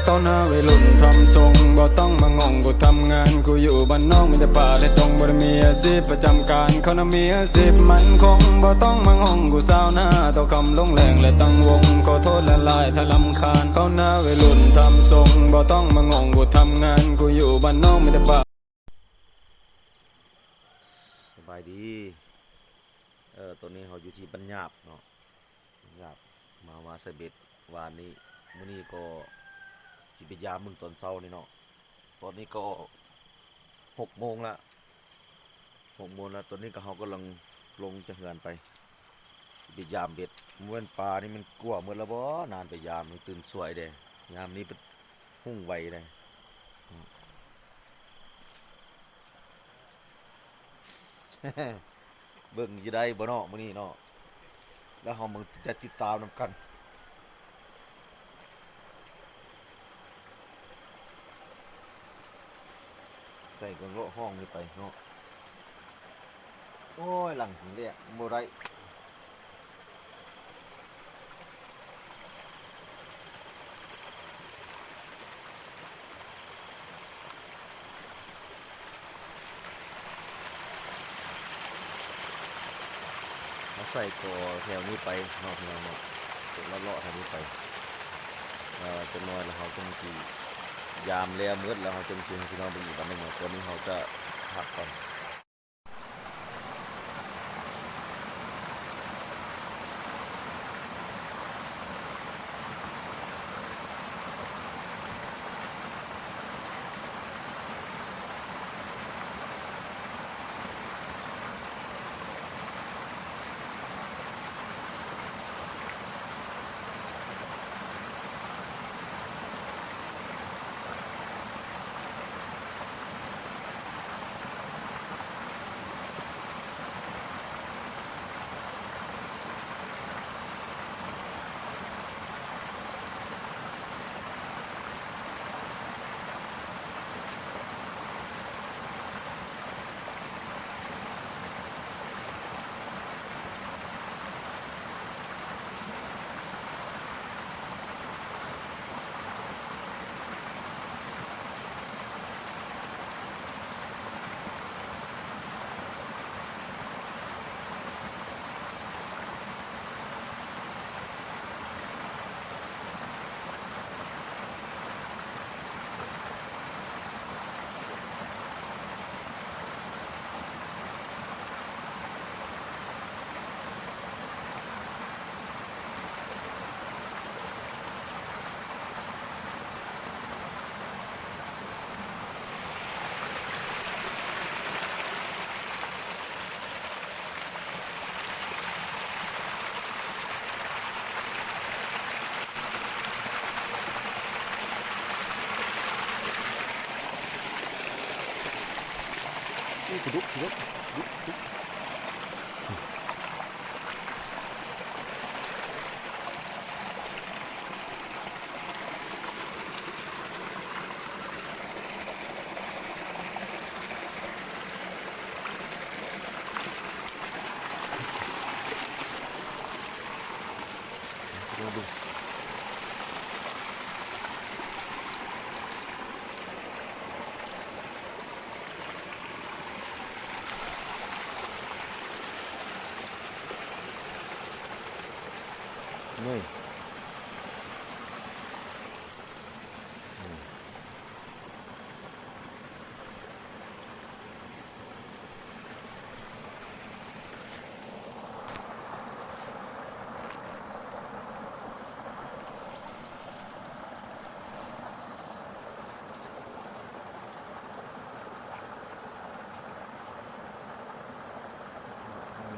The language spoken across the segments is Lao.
ເຂົາໜ້າໄວລຸ້ນທຳຊົງ ບໍ່ຕ້ອງມາງົງ ກູທຳງານ ກູຢູ່ບ້ານນອກ ມີແຕ່ປ່າ ແລະ ຕົງ ບໍ່ໄດ້ມີອາຊີບປະຈຳການ ເຂົາໜ້າມີອາຊີບໝັ້ນຄົງ ບໍ່ຕ້ອງມາງົງ ກູຊາວນາ ຕໍ່ຄ່ຳລົງແລງ ແລະ ຕັ້ງວົງ ຂໍໂທດຫຼາຍໆ ຖ້າລຳຄານ ເຂົາໜ້າໄວລຸ້ນທຳຊົງ ບໍ່ຕ້ອງມາງົງ ກູທຳງານ ກູຢູ່ບ້ານນອກ ມີແຕ່ປ່າ. ສະບາຍດີ ເອີ ຕອນນີ້ເຮົາຢູ່ທີ່ບ້ານຫຍາບເນາະ ບ້ານຫຍາບ ມາ ມາໃສ່ເບັດວານນີ້ ມື້ນີ້ກໍຊິໄປຢາມເບິ່ງຕອນເຊົ້ານີ້ເນາະ ຕອນນີ້ກໍຫົກໂມງລະ ຫົກໂມງລະ ຕອນນີ້ກໍເຮົາກຳລັງລົງຈາກເຮືອນໄປ ໄປຢາມເບັດ ແມ່ນປານີ້ມັນກົວໝົດແລ້ວບໍ່ ນານໄປຢາມ ຕື່ນສວຍເດ້ ຍາມນີ້ເພິ່ນຮຸ່ງໄວເດ້ ເບິ່ງຊິໄດ້ບໍ່ເນາະມື້ນີ້ເນາະ ແລ້ວເຮົາມາຈະຕິດຕາມນຳກັນ ໃສ່ກັນເລາະຫ້ອງນີ້ໄປເນາະ ໂອ້ຍ ຫຼັງແລກບໍ່ໄດ້ ມາໃສ່ກໍແຖວນີ້ໄປເນາະ ພີ່ນ້ອງເນາະ ເລາະໆແຖວນີ້ໄປ ເອີ ຈັກໜ່ອຍແລ້ວເຮົາຈັ່ງຊິ ຢາມແລ້ວໝົດແລ້ວ ເຮົາຈຶ່ງຊິໃຫ້ພີ່ນ້ອງເບິ່ງອີກບາດໜຶ່ງເນາະ ຕອນນີ້ເຮົາຈະພັກກ່ອນ.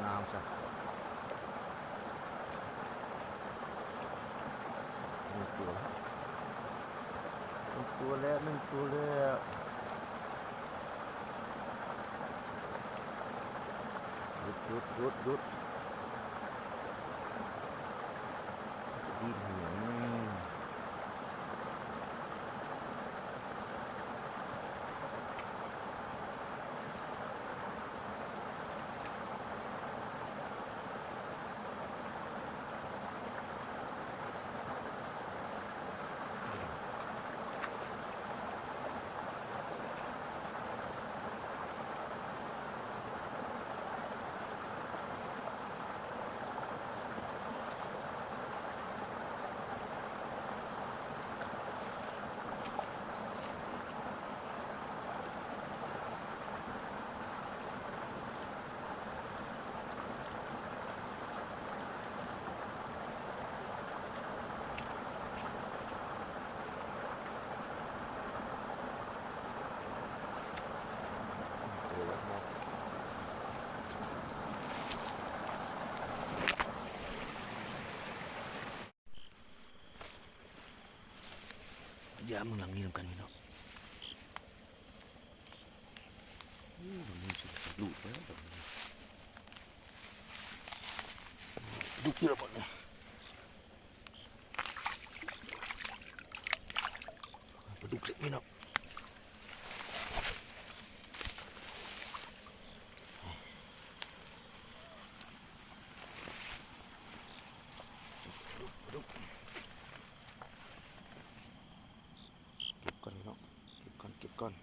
ງາມຊະ ໜຶ່ງຕົວ ໜຶ່ງຕົວແລ້ວ ໜຶ່ງຕົວແລ້ວ. ຢຸດ ຢຸດ ຢຸດ ຢຸດ ດີດຫຍັງ? ໂອ້ ຢາມເບິ່ງຫຼັງນີ້ນຳກັນພີ່ນ້ອງ. ໂອ້ ມັນມີສຸດລູກແລ້ວ ປາດຸກຢູ່ແລ້ວບັດນີ້ ປາດຸກເລັກພີ່ນ້ອງ. ເກັບກ່ອນເນາະ ເກັບກ່ອນ ເກັບກ່ອນ.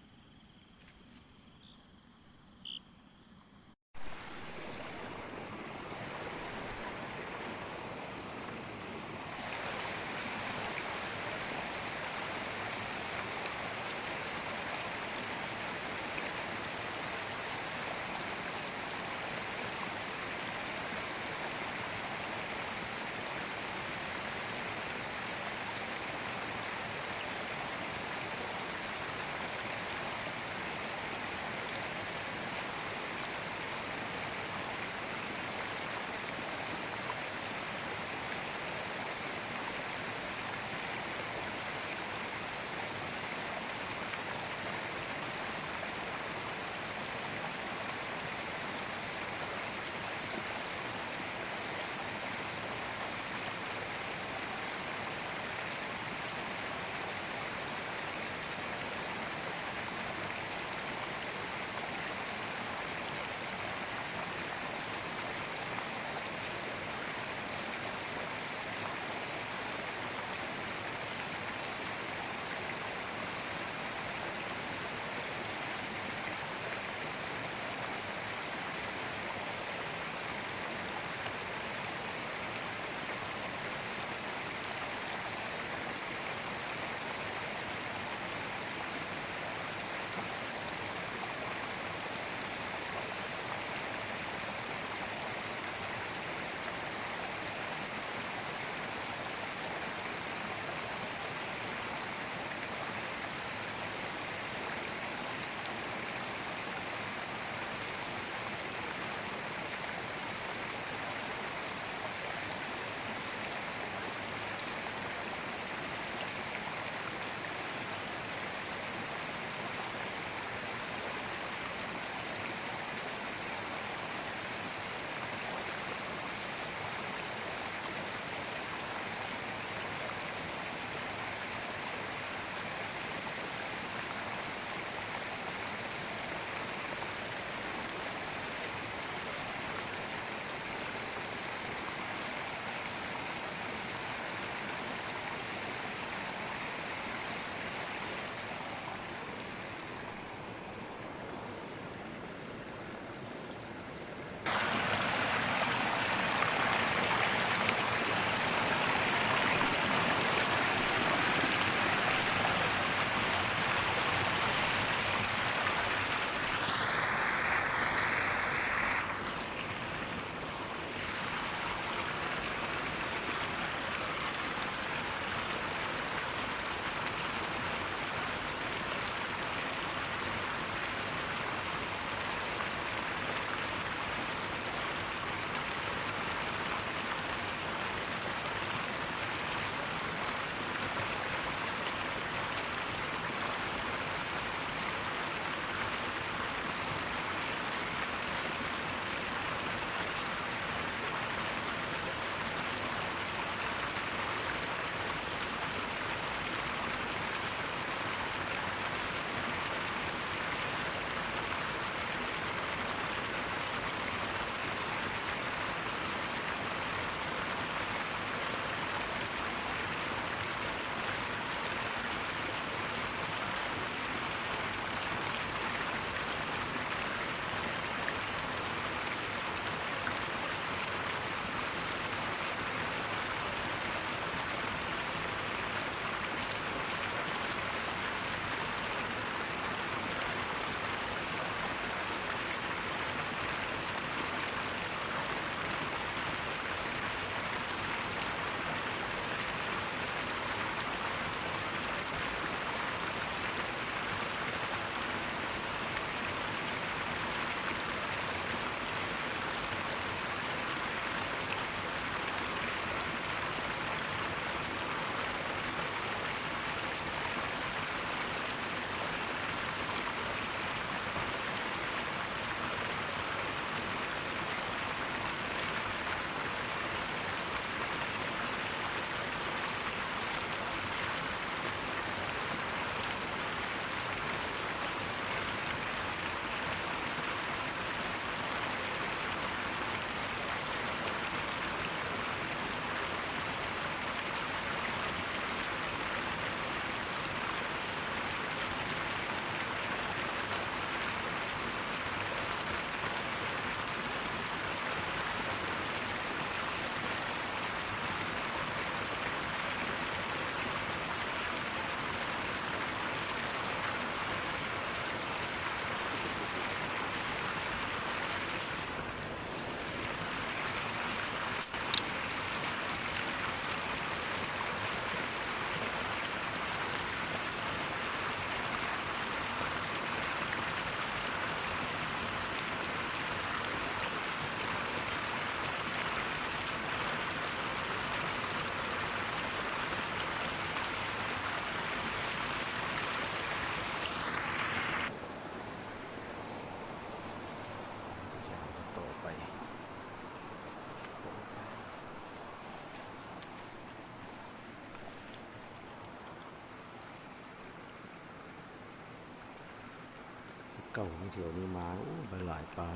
ເກົ່າຂອງແຖວນີ້ມາ ໂອ້ ໄດ້ຫຼາຍປາ.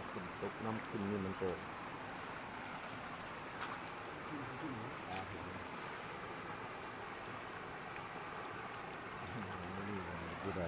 ຝົນຕົກ ນ້ຳຂຶ້ນນີ້ມັນກໍ ປາເຫັນ ບໍ່ໄດ້.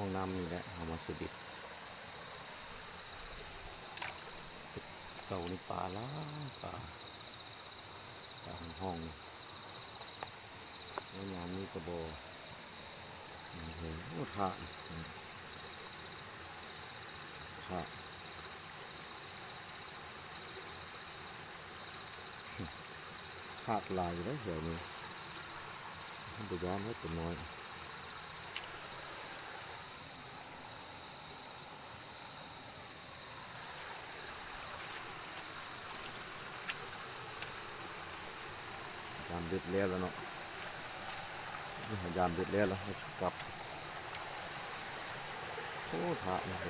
ຫ້ອງນ້ຳນີ້ແຫຼະ ເຮົາມາສະເດັດ. ເຈົ້ານີ້ປາຫຼາຍ ປາ ປາຫ້ອງໆ ນີ້. ໂອ້ ຍາມນີ້ກະບໍ່ ໂອ້ ທາດ ທາດ ທາດຫຼາຍຢູ່ເດ້ແຖວນີ້ ບໍ່ຢ້ານເດ້ ຕົວນ້ອຍ. ຍາມເບັດແລ້ວລະເນາະ ຍາມເບັດແລ້ວລະ ເຮົາຊິກັບ. ໂອ້ ທາດຫຼາຍ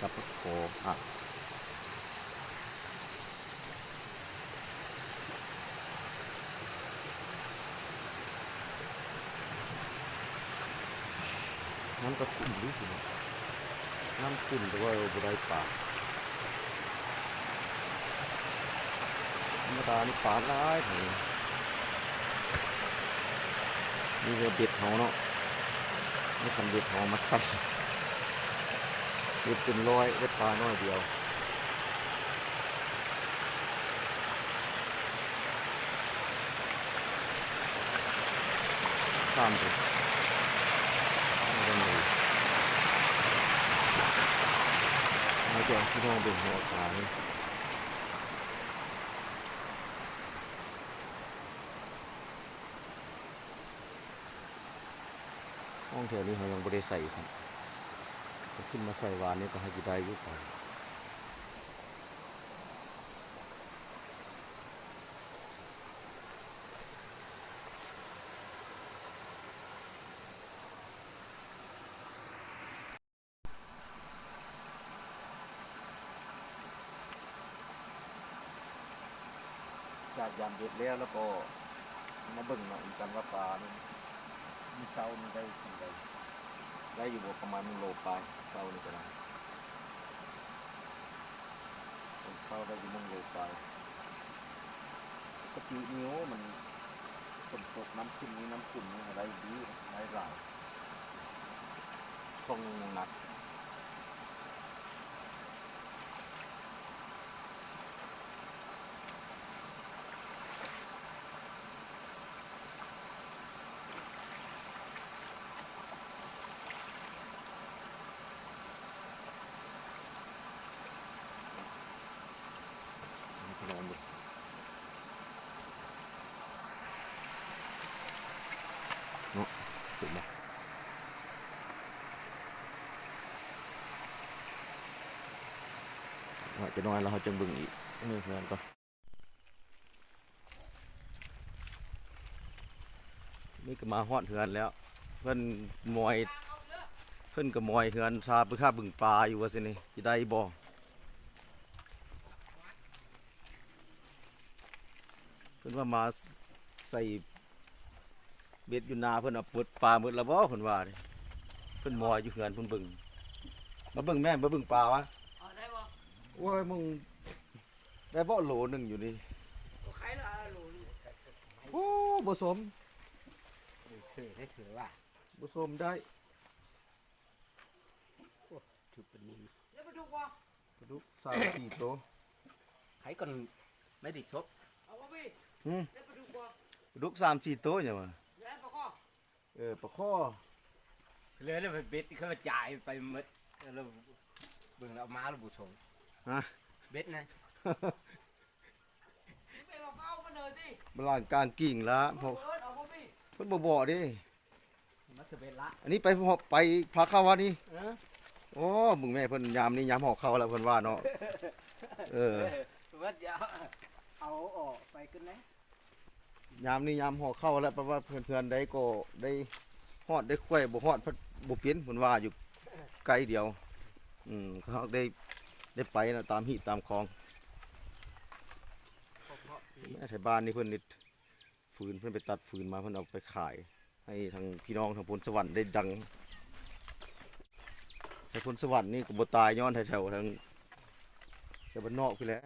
ກັບມາຂໍທາດ. ນ້ຳກະຂຸ່ນຢູ່ ພີ່ນ້ອງ ນ້ຳຂຸ່ນ ແຕ່ວ່າບໍ່ໄດ້ປາ. ທຳມະດານີ້ປາຫຼາຍ ນີ້ແຕ່ເບັດເຮົາເນາະ ນີ້ຄັນເບັດເຮົາເອົາມາໃສ່ ເບັດເປັນຮ້ອຍ ໄດ້ປາໜ້ອຍດຽວ. ຂ້າມໄປ ມາຈອງພີ່ນ້ອງເບິ່ງຫົວອາການ. ຫ້ອງແຖວນີ້ເຮົາຍັງບໍ່ໄດ້ໃສ່ຊ້ຳ ເຮົາຂຶ້ນມາໃສ່ວານນີ້ກະໃຫ້ຊິໄດ້ຢູ່ປາ. ຈາກຍາມເບັດແລ້ວ ແລ້ວກໍມາເບິ່ງເນາະ ນຳກັນວ່າປານີ້ ມື້ເຊົ້ານີ້ໄດ້ສ່ຳໃດ ໄດ້ຢູ່ບໍ່ ປະມານໜຶ່ງໂລປາຍ ເຊົ້ານີ້ກະໄດ້ ຕອນເຊົ້າໄດ້ຢູ່ໜຶ່ງໂລປາຍ. ປົກກະຕິນີ້ ໂອ້ ມັນຝົນຕົກ ນ້ຳຂຶ້ນນີ້ ນ້ຳຂຸ່ນນີ້ ໄດ້ດີ ໄດ້ຫຼາຍ ຊ່ວງໜັກ. ເນາະ ເຫັນບໍ່ ເນາະ ຈັກໜ້ອຍແລ້ວເຮົາຈັ່ງເບິ່ງອີກ ເມືອເຮືອນກ່ອນ. ນີ້ກະມາຮອດເຮືອນແລ້ວ ເພິ່ນມອຍ ເພິ່ນກະມອຍເຮືອນຊາບ ໄປຫາບຶງປາຢູ່ວ່າຊັ້ນນີ້ ຊິໄດ້ບໍ່. ເພິ່ນວ່າມາໃສ່ເບັດຢູ່ນາເພິ່ນ ເອົາປາໝົດລະບໍ່ ເພິ່ນວ່າ. ເພິ່ນມອຍຢູ່ເຮືອນເພິ່ນເບິ່ງ ມາເບິ່ງແມ່ ມາເບິ່ງປາວະ. ໂອ້ຍ ມຶງ ໄດ້ບໍ່ໂລໜຶ່ງຢູ່ນີ້ ໂອ້ ບໍ່ສົມ ບໍ່ສົມໄດ້ ໂອ້ ຖືກປານິນ ປາດຸກສາມສີ່ໂຕ ໃຜກ່ອນ ໄດ້ດີສົບ ຫື ປາດຸກສາມສີ່ໂຕຫຍັງວະ. ເອີ ປາຄໍ່ ເລີຍແລ້ວເບັດເຂົາຈ່າຍໄປໝົດ ແລ້ວເບິ່ງແລ້ວເອົາມາແລ້ວບໍ່ສົ່ງ ຮະ ເບັດນະ ມັນລາງກາງກິ້ງລະ ເພິ່ນບໍ່ບອກເດ້ ມາສະເບັດລະ ອັນນີ້ໄປ ໄປພາເຂົ້າວັດນີ້ ເອີ ໂອ້ ເບິ່ງແມ່ເພິ່ນ ຍາມນີ້ຍາມຫໍ່ເຂົ້າແລ້ວເພິ່ນວ່າເນາະ ເອີ ເອີ ເອົາອອກໄປຂຶ້ນແລ້ວ. ຍາມນີ້ຍາມຫໍ່ເຂົ້າແລ້ວ ແປວ່າເຮືອນໃດກໍໄດ້ຮອດໄດ້ຂ້ວຍ ບໍ່ຮອດພັດບໍ່ເປັນ ເພິ່ນວ່າຢູ່ໃກ້ດຽວ ອືມ ເຮົາໄດ້ ໄດ້ໄປນະ ຕາມຮີດຕາມຄອງ ແຖວບ້ານນີ້ເພິ່ນເຮັດຟືນ ເພິ່ນໄປຕັດຟືນມາ ເພິ່ນເອົາໄປຂາຍໃຫ້ທາງພີ່ນ້ອງທາງໂພນສະຫວັນໄດ້ດັງ ແຖວໂພນສະຫວັນນີ້ກໍບໍ່ຕາຍຍ້ອນແຖວໆ ທາງແຖວບ້ານນອກພຸ້ນແຫຼະ.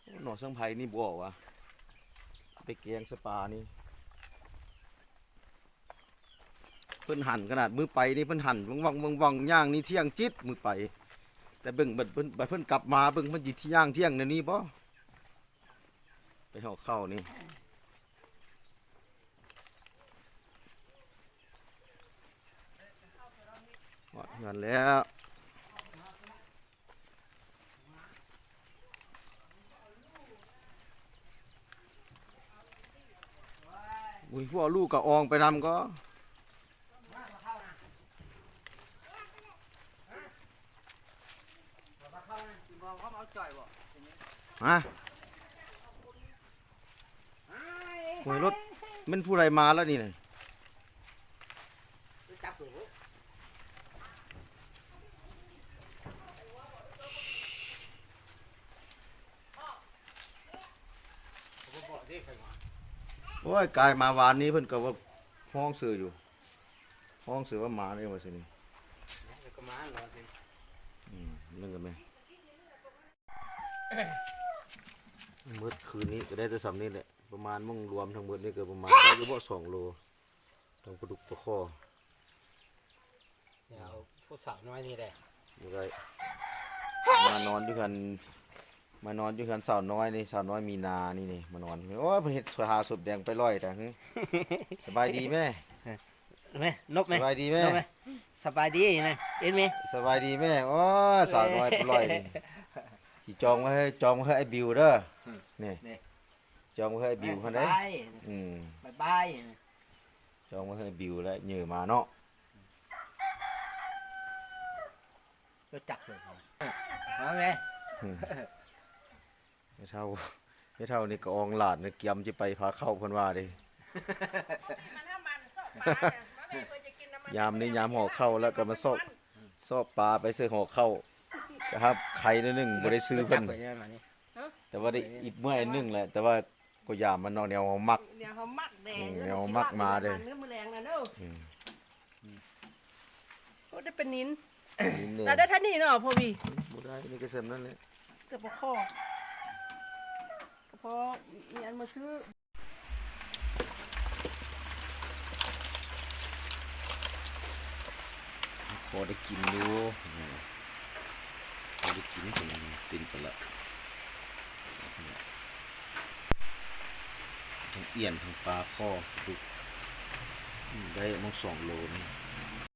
ໂອ້ ໜໍ່ເຊິ່ງໄພນີ້ບໍ່ອອກຫວາ ໄປແກງໃສ່ປານີ້ ເພິ່ນຫັນຂະໜາດ ມື້ໄປນີ້ເພິ່ນຫັນວັງໆໆ ຍ່າງນີ້ທ່ຽງຈິດມື້ໄປ ແຕ່ເບິ່ງບັດເພິ່ນ ບັດເພິ່ນກັບມາເບິ່ງ ເພິ່ນຊິຍ່າງທ່ຽງແນວນີ້ບໍ່? ໄປເຫາະເຂົ້ານີ້ ຮອດເຮືອນແລ້ວ. ອຸ້ຍ ພວກລູກກໍອອງໄປນຳກໍ ຮະ? ໂອ້ຍ ລົດແມ່ນຜູ້ໃດມາແລ້ວນີ້ນະ? ໂອ້ຍ ກາຍມາວານນີ້ເພິ່ນກໍວ່າຮ້ອງຊື່ຢູ່ ຮ້ອງຊື່ວ່າມານີ້ວ່າຊັ້ນນີ້ ອືມ ນັ້ນກໍແມ່ນ. ໝົດຄືນນີ້ກໍໄດ້ແຕ່ສ່ຳນີ້ແຫຼະ ປະມານ ໝົງລວມທັງໝົດນີ້ກໍປະມານໄດ້ຢູ່ບໍ່ ສອງໂລ ທັງປາດຸກປາຄໍ່ ດຽວຜູ້ສາວນ້ອຍນີ້ແຫຼະ ບໍ່ໄດ້ ມານອນຢູ່ເຮືອນ ມານອນຢູ່ເຮືອນສາວນ້ອຍນີ້ ສາວນ້ອຍມີນານີ້ນີ້ ມານອນ ໂອ້ຍ ເພິ່ນເຮັດຫາສົບແດງໄປລອຍແຕ່ ສະບາຍດີແມ່ ແມ່ ນົບແມ່ ສະບາຍດີແມ່ ນົບແມ່ ສະບາຍດີແມ່ ເອັນແມ່ ສະບາຍດີແມ່ ໂອ້ຍ ສາວນ້ອຍໄປລອຍນີ້ ຊິຈອງໄວ້ໃຫ້ ຈອງໄວ້ໃຫ້ອ້າຍບິວເດີ ນີ້ ນີ້ ຈອງໄວ້ໃຫ້ອ້າຍບິວຫັ້ນເດ້ ບາຍບາຍ ອືມ ບາຍບາຍ ຈອງໄວ້ໃຫ້ອ້າຍບິວແລ້ວເຍີມາເນາະ ຮູ້ຈັກເລີຍ ມາແມ່ ອືມ ແມ່ເຖົ້າ ແມ່ເຖົ້ານີ້ກໍອອງຫຼານ ກຽມຊິໄປພາເຂົ້າເພິ່ນວ່າເດ້ ຍາມນີ້ຍາມຫໍ່ເຂົ້າແລ້ວກໍມາຊອກ ຊອກປາໄປໃສ່ຫໍ່ເຂົ້າ ກໍຮັບໄຄໜ້ອຍໜຶ່ງ ບໍ່ໄດ້ຊື້ເພິ່ນ ແຕ່ວ່າໄດ້ອິດເມື່ອຍໜຶ່ງແຫຼະ ແຕ່ວ່າກໍຢາມມັນເນາະ ແນວເຮົາມັກ ແນວເຮົາມັກແດ່ ອືມ ແນວເຮົາມັກມາເດີ ມື້ແລງນະເດີ ອືມ ໂອ້ ໄດ້ເປັນນິນ ນິນເດ້ ລະໄດ້ເທົ່ານີ້ເນາະພໍ່ວີ ບໍ່ໄດ້ ນີ້ກໍສ່ຳນັ້ນແຫຼະ ແຕ່ປາຄໍ່ ກໍພໍມີອັນມາຊື້ ພໍໄດ້ກິນຢູ່ ພໍໄດ້ກິນ ເປັນ ເປັນໄປລະ ທັງອ່ຽນ ທັງປາຄໍ່ ປາດຸກ ໄດ້ມາສອງໂລນີ້.